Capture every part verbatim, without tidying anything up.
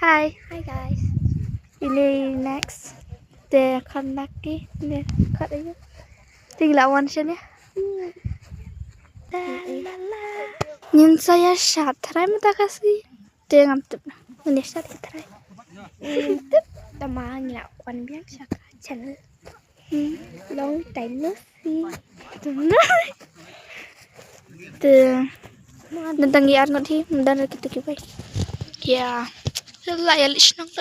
Hi. Hi guys. Ini next. Te khon laki. Ini khon ayu. Ting la wan shane. La, la, la. Ngin sa ïa shad trai mynta ka sngi. Te ngam tip. Ngin ïa shad trai. Ngam tip. Tama ngi la wan biang sha ka channel. Hmm. Long time no see. Te. Nang tang ïa ngot hi, mynta kita kibai. Ya. La ïa leh shnong.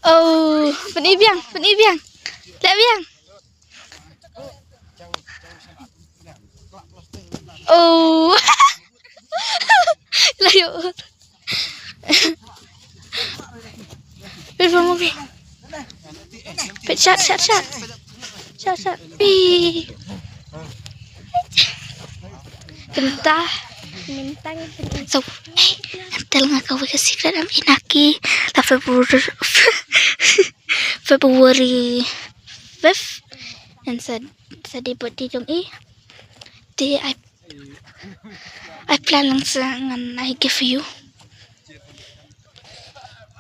Oh, pyni biang, pyni biang. Leh biang. Oh. La ïoh. Wait for movie. Wait, shot, shot, shot. Shot, shot. Wee. Kentah. Kentang. So, hey, tell nga kawei ka secret, am, i Naki. La February, February fifth. And sa, sa dei birthday jong i. Te ai, ai plan lang sa ngan ai gift ïa u.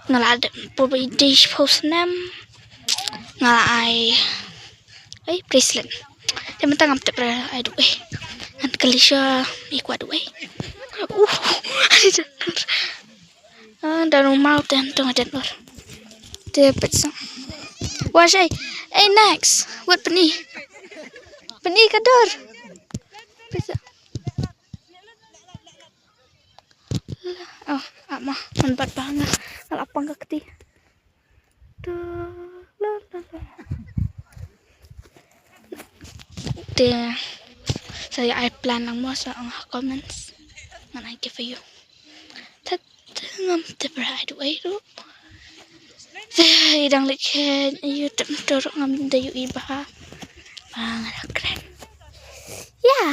Nga la dep pyrshah ïa u shiphew snem. Nga la ai, ai bracelet. Te mynta ngam tip ba ai da uei. Ngan kylli sha i kwah da uei. Uh, ai da. Ah, da normal te hangto nga jan ur. Te peit sa. Wa shai. Ei, next. Wat pyni. Pyni ka dur. Peit sa. Oh, ama. Man bat ba nga. Nga la pang ka kti. Tu, la, la, la. Te sa ïa ai plan lang mo, sa ong ha comments. Ngan ai gift ïa u. Tat, ngam tip ba ai da uei ruh. Te i dang leit khet, ïa u tip motor ngam da ïohi bha. Ba nga da kren. Ya.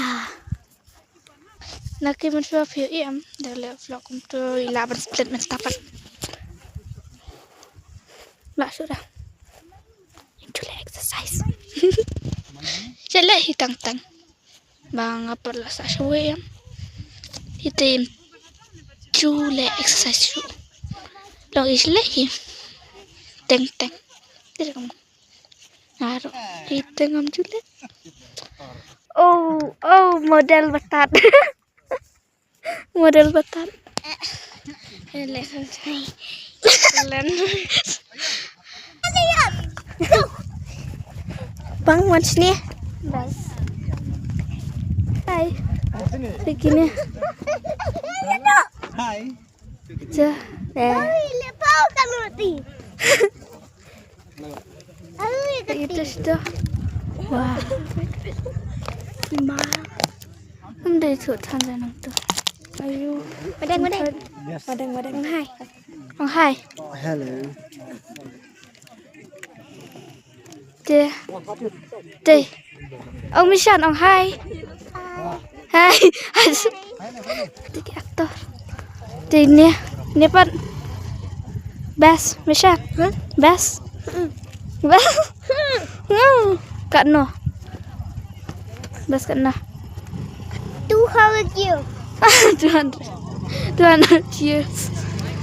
Na ki, mynta phi ïohi em, da leh vlog kumto, i lah ban split mynta pat. Lah shuh da. Ju leh exercise. Ju leh hi tang tang. Ba nga pat la sah shawei em. Hi te ju leh exercise shuh. Long i leh hi. Teng teng. Te kum. Aro. Hi te ngam ju leh. Oh, oh, model batat. Model batat. Len. Bang wan sini. Bang. Hai. Begini. Hai. Cah. Eh. Hai, lepas kan mati. Itu sudah. Wah. Lima. Ym dei suk than da nangtu. Ayu. Wadeng, wadeng. Wadeng, wadeng. Ong hai. Ong hai. Hello. Te. Te. Ong Mishan, ong hai. Hai. Hai. Te ki actor. Te ne, ne pat. Best, Mishan. Best. Best. Hmm. Katno. Best katno. Two hundred years. Two hundred. Two hundred years.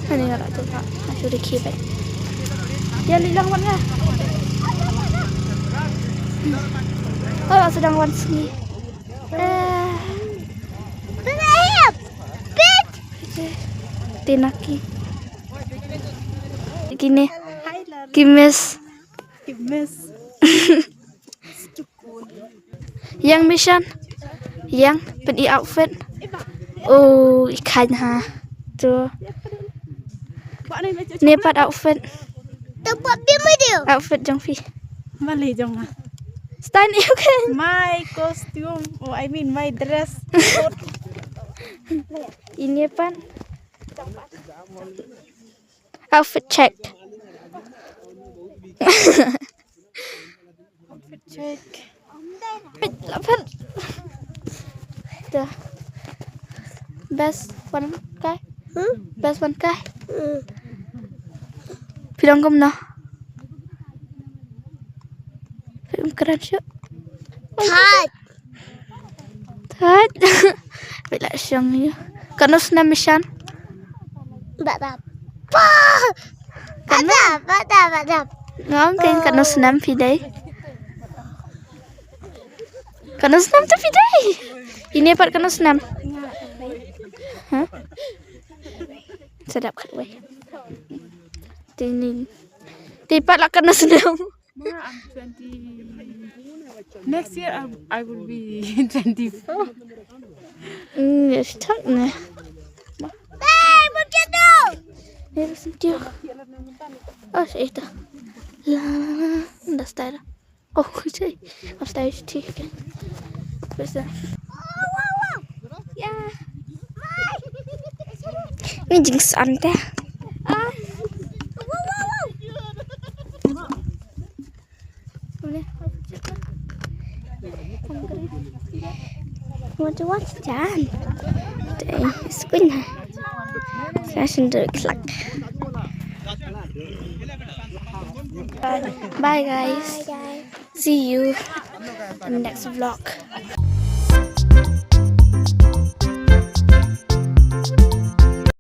Ani nga la tu ka. Nga shu dei ki bai. Ïa leit lang wan nga. Oh, la sdang wan sngi. Eh. Pit. Te na ki. Kine. Ki miss. Ki miss. Ïeng Mishan. Ïeng, pyni outfit. Oh, i khaiñ ha. To. Ne pat outfit. Outfit jong phi. Mali jong nga. Stan, you can. My costume. Oh, I mean my dress. Ine pat. Outfit check. Outfit check. Peit, la peit. Dah. Best wan kai. Hmm? Best wan kai. Hmm. Phi long kumno? Phi long kren shuh. Third. Third. Phi la shong ïa. Katno snem Mishan? Ba da. Pa! Ba da, ba da, ba da. Ngam ken katno snem phi dei. Katno snem te phi dei. Ine pat katno snem. Ha? Sa dap khatwei. Te ine. Te pat la katno snem. Ma, I'm twenty. Next year I, I will be twenty-four. Mm, yes, tak ne. Hey, potato! Yes, thank you. Oh, sa ita. La, la, la, la. Dah start. Oh, okay. Upstairs, okay. Where's that? Yeah. Ni jingsan te. Ah. Boleh. What do you want, Jan? Dei, squin ha. Fashion dei klak. Bye, guys. Bye, guys. See you in the next vlog.